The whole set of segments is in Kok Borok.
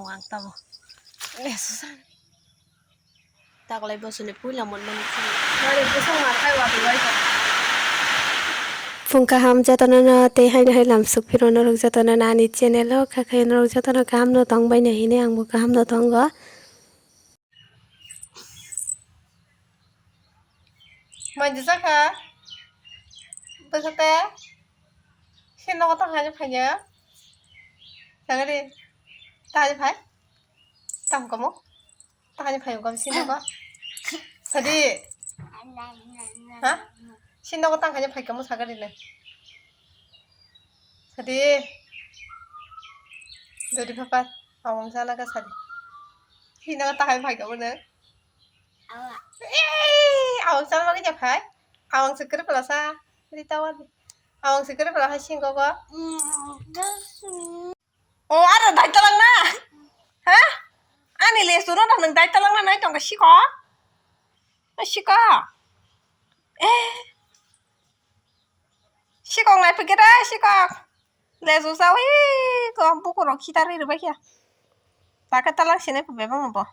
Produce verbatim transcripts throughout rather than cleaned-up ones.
Ang tamo. Lesu san. Taklai bosoni puila mon mani chini. Nari bosong ma khai wa duwai ko. Phung kaham jotono no tei haino hai lamsuk phiro norok jotono no ani channel o kha khe norok jotono kaham no tong bai no hini ang bo kaham no tongo. Manjijak kha. Bwsate. Sini nogo tang haino phaiya. Sagari. Tang haino phai. Tang komo. Tang haino phai komo sini nogo. Sadi. Ha? Sini nogo tang haino phai komo sagari le. Sadi. Dodi papa. Awang sana ka sadi. Sini nogo tang haino phai komo ne. Awa. Ei, awang sana lagi japhai. Awang sekere pelasa. Rita wadi. Awang sekere pelasa singko ko. Mm, das. O, aro dai talang na? Ha? Ani lesu no nang dai talang na nai tong ka siko? Na siko? Eh. Sikok nai pike da sikok. Lesu sawi ko buku rok khitar ri bai kya. Taka talang sini pe bebang bo.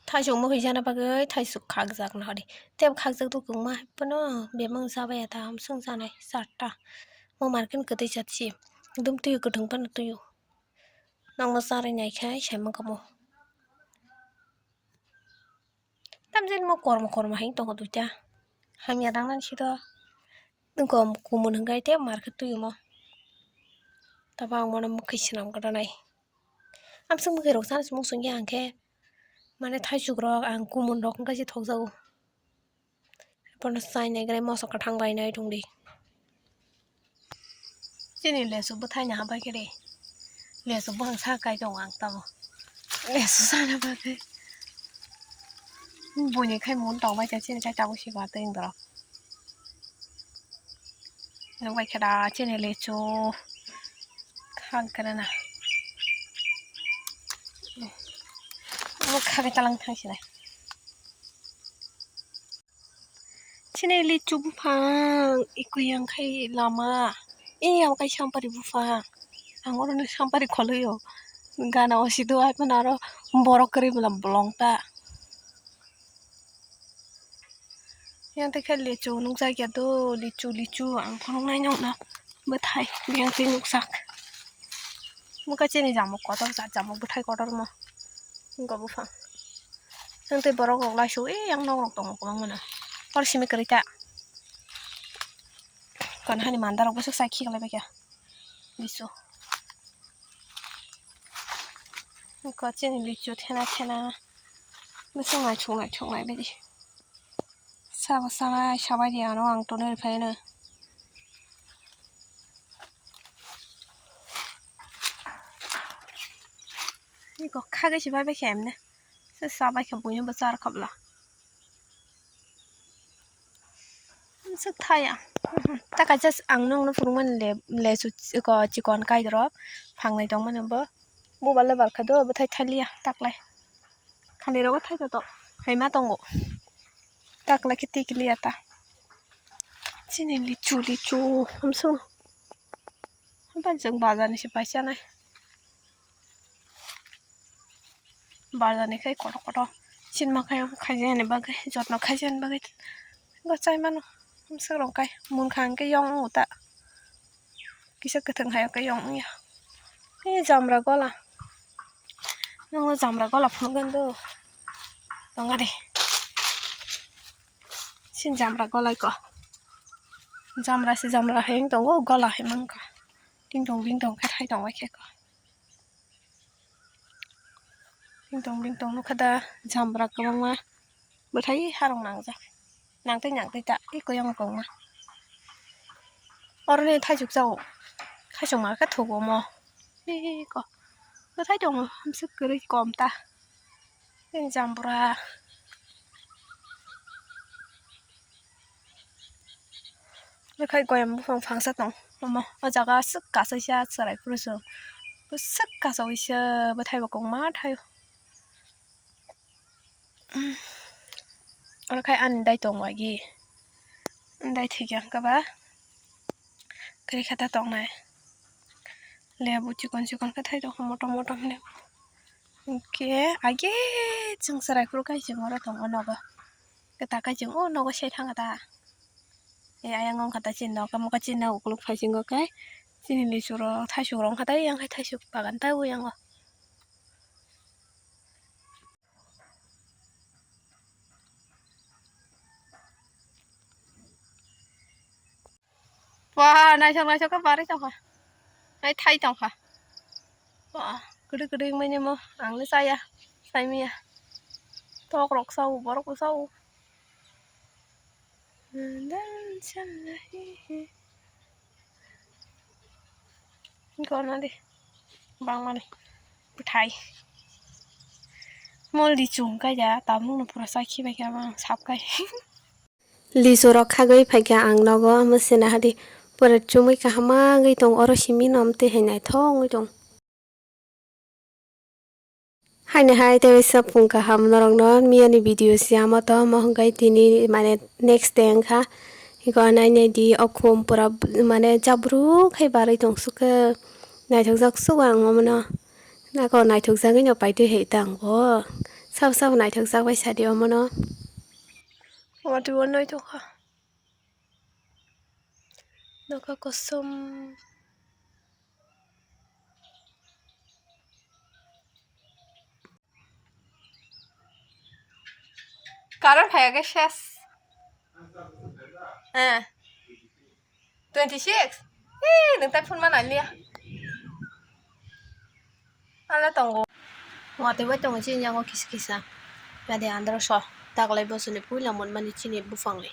Thaisok mokhe jana bagwi thaisok khakjak na hori. Tei bo khakjak do kwbangma hai phano bemang jabaya ta hamsung janai charta. Mo market kwtwi chatsi. Dum tuyo kwthwng phano tuyo. Nangno charwi nai khai sai mankha mo. Tamjani mo kormo kormo hai tongo duita. Hamya dang nang sito. Kom kumun hwnkhe tei market tuyo mo. Tabo ang bono mwkhwi swnam kwrwnai. Amswk mwkhwirok chana se muchungya hwnkhe, mane, thaisukrok ang kumunrok wngkha se thokjago. Bono chainai gwnai moso kwthang lainai tongdi. Chini lesu bwthaini habai khe de. Lesu bwkhak sa kai tongo ang tamo. Lesu sana bagwi. Buini khai mun tong bai kha chini khai tabuk si ba tei borok. Nukbai khe da chini lechu khang kwrwna. Omo kha khe talang thang sinai. Chini lechu buphang ikwi yang khai lama. Eyang kai sampari buphang. Ang oro ni sampari kholoio. Gana o sido ai phano aro borok kwrwi bwla bolong ta. Yang tei khe lechu nukjak ya do, lechu, lechu, ang phunuk nai nung na bwthai yang tei nukjak. Muka chini jamuk kotor, jat jamuk bwthai kotor mo. Wngkha buphang. Yang tei borok rok laisu, eh, yang nok rok tongo kwbangma no. Hor simi kwrwi ta. Kon hani mandar rok bwswk sai khiklai bai kha. Lechu. Wngkha chini lechu thena thena. Bwswk naithok naithok nai bai di. Sabo sanai sabai di ano ang tonwi rwphai no. Iko khagwi se bai bai khe emne. Se sabai khe buino bo char khabla. Swk thaya. Ta kaisa ang nokno phunukmani le, lesu chikon, chikon kaidorok phangnai tongmani bo. Bubar le barkha do, bwthai thaliya taklai. Khalirogo thai to to. Haima tongo. Taklai khe tikliya ta. Chini lichu, lichu. Hamsung. Habai chwng bazar ni se pai chanai. Bazar ni khai kotor kotor. Sinma khai khai jani bagwi, jotno khai jani bagwi. Go chai mano. Hamsung rok kai. Munkha hwnkhe yong ta. Kisa kwthwng hai khe yong ya. Ni jamra gola. Nang jamra gola phunukgwno do. Tongari. Sin jamra golai ko. Jamra se jamra hai wng tongo, gola hai mankha. Ting tong bing tong khe thai tong bai khe ko. Ting tong bing tong nukha da jamra kwbangma. Bwthai harok nangjak. Nangtwi nangtwi ta eko yang kongma. Oroni thaisuk chao. Thaisuk ma khe thugo mo. Eko. Bwthai tongo hamswk kwrwi kom ta. Tei jambura. Bwkhai goyam buphang phangsa tong omo. O jaga aswk kasaisa chwrai phuru chwng. Bwswk kasaui se bwthai bo kongma thaio. Oro khai ani dai tong bai gi. Dai thikya hwnkhe ba kwrwi khe ta tongnai. Lebu chikon chikon khe thai tongkha, motom motom lebu. Hinkhe age chwng chwrai phuru kaising oro tongo nogo. Kwtal kaising o nogo se thangkha ta. E ayang wngkha ta chini nogo, muka chini nogo ukuluk phaisingo khe chini lichuk rok thaisuk rok wngkha ta, yang khe thaisuk bagan ta o yango. Wah, naithok naithok khe barwi tongkha. Nai thai tongkha. Wah, kwdwi kwdwi wngmani mo, ang le chaya, chai manya. Tok rok sao, borok bo sao. Gana di. Bangmani. Bwthai. Mo lichu hwnkhe ya, tabukno pura chakhi bai khe ang sap khai. Lichu rok khagwi phaikha ang nogo, omo se nahadi pura chumui kaham wngwi tongo, oro simi no amtwi hai naithok wngwi tongo. Haino hai tei waisa phung kaham norokno miyani video se ama to, omo hwnkhe tini mane next day wngkha. Eko nainai di o khum pura mane jabru khai barwi tong sukhe, naithokjak suk ang omono. Nako naithokjagwi no paitwi hai tang bo, sabo sabo naithokjak bai sadi omono. Watwi bo naithokha. Nokha kosom. Current phaiya khe ses. Eh. Twenty six? Ee, nwng tai phone ma nai liya. Ala tongo. Watwi bai tongo chini yango kisa kisa. Yade andro so. Taklai bosoni puila monmani chini buphangni.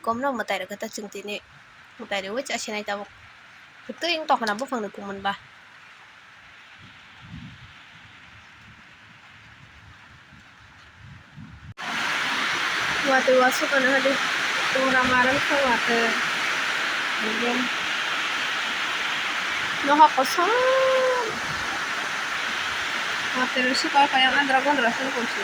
Komno mwtai rwkhe ta chwng tini. Mwtai rwi cha sinai tabuk. Kwtwi wng tongkha na buphangni kumun ba. Watwi wasuk ano hadi. Tongra marang kha watwi. Noha kosom. Watwi rw sukar kaya andra gondra sung kosi.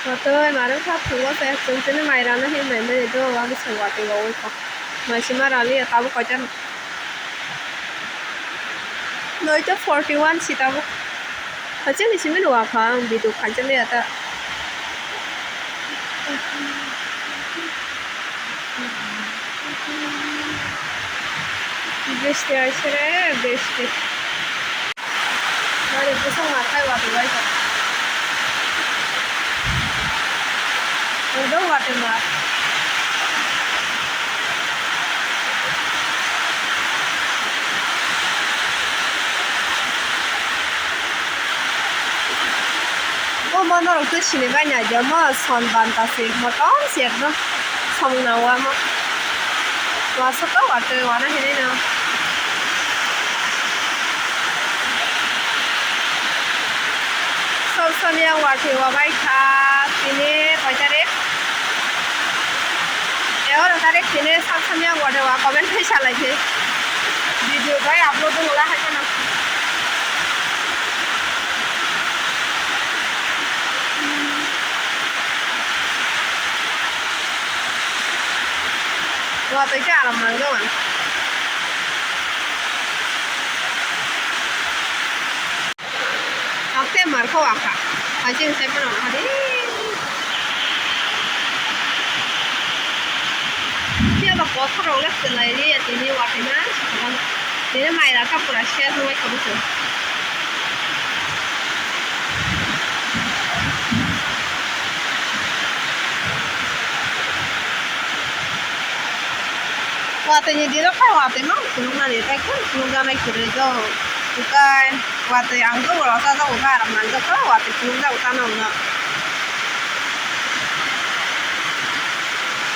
Watwi marwng kha phungo se chwng chini mai rana hin mai mani do, ani se watwi rogwi kha. Mai se ma raliya tabuk koita noita forty one si tabuk. Hachini simi rwa kha ang video khanchaliya ta. Bristi aisere bristi. Nari bwswk ma khai watwi bai kha. Udo watwi ma. O mo norok twi sini bai nai de mo son banta se motom se ekdom. Samung nang o omo. Wasuk o watwi wana hinwi no. Sab sani ang watwi wabai kha tini koi tarik? Egaroh tarik tini sab sani ang watwi wa comment khai salai khe. Video bai upload wng la hai kheno. Watwi khe aram nang jawan. Akte mar kho akha. Hajing sai phano hari. Phiya ba kothor rok le kwlai ri ya tini watwi na. Tini mai rakha pura sher nai kho bwswk. Watwi ni dino khe watwi no phunuknani tei khe phunukjaknai kwrwi do. Tei watwi ang do ulo chajago khe aram nangjakgo watwi phunukjago tano wngno.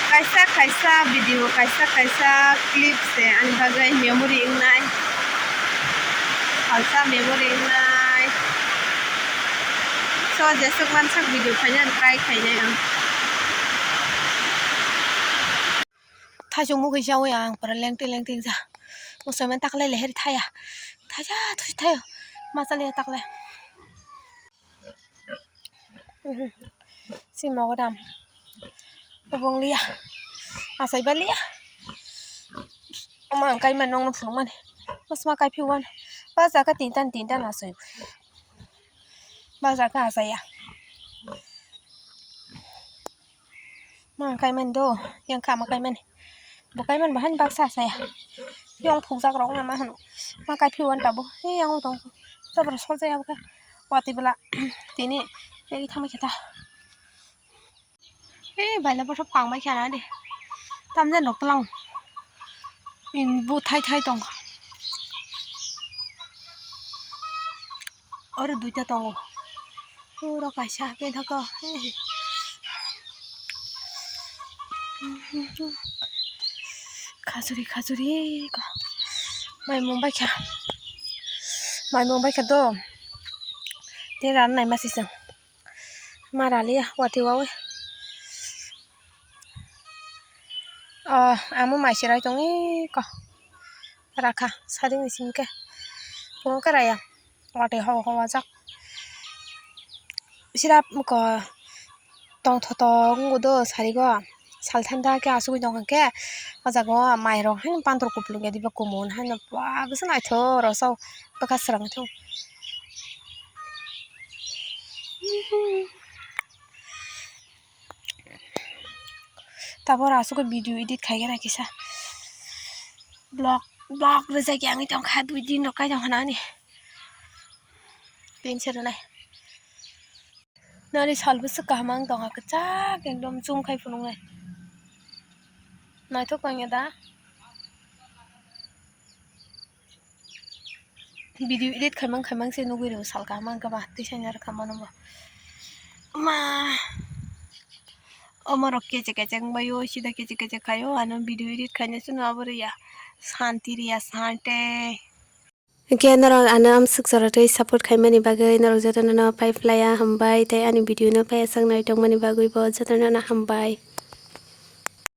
Kaisa kaisa video, kaisa kaisa clip se ani bagwi memory wngnai. Salsa memory wngnai. So, jeswk mansak video khainani try khainai ang. Thaisung mugwi jaui ang pura lengtwi lengtwi ja. Musoiman taklai leheri thaya. Thaya thusi thayo. Machaliya taklai. Si mogodam. Obong liya. Asai ba liya. Ama ang kai man nong no phunuk mani. Mas ma kai phi wan. Ba jaga tintan tintan asai. Ba jaga asai ya. Ma ang kai man do. Yang kha ma kai mani. Bo kai man bahan baksa asai ya. Yang phuk jak rok na ma hanu. Ma kai phi wan tabo. He yang tong. Sabra sol jaya bo kai. Wati bela. Tini. Yang thama kita. Ei, baila bothop kang bai kha na de. Tamjani rok tlang. Im bu thai thai tong. Oro duita tongo. Oro kaisa khe thaka. Ei. Khajuri, khajuri, ka. Mai mung bai kha. Mai mung bai kha do. Te ran nai ma sisang. Ma raliya, wati wawi. Oh, amo mai se rai tong iko. Rakha, sading ni simi khe. Pungo khe raya. Wati hawa hawa jak. Sira ko tong tho tong wngdo sarigo. Sal thanda khe asugwi tong khe. O jaga o mai rok haino pantor kupulung ya diba kumun haino bwkha se naithok rw sao bwkha srang thung. Tabora aswk video edit khai gana kisa vlog, vlog rwjak ya wngwi tongkha dui din rok kai tongkha nani tin se rwnai. Nani sal bwswk kaham ang tongkha kwchak ekdom chum khai phunuknai naithok tongya da. Video edit khaimang khaimang se nugwi rw salka mang kaba twi saina rwkha mano bo. Ma omo rok keche keche wngbaio sida keche keche khaio ano video edit khaina chwngno abo rwya santi rwya sante. Hwnkhe norok ano amswk jora twi support khaimani bagwi norok jotono no pai phlaiya hambai tei ani video no pai aswk nai tongmani bagwi bo jotono no hambai.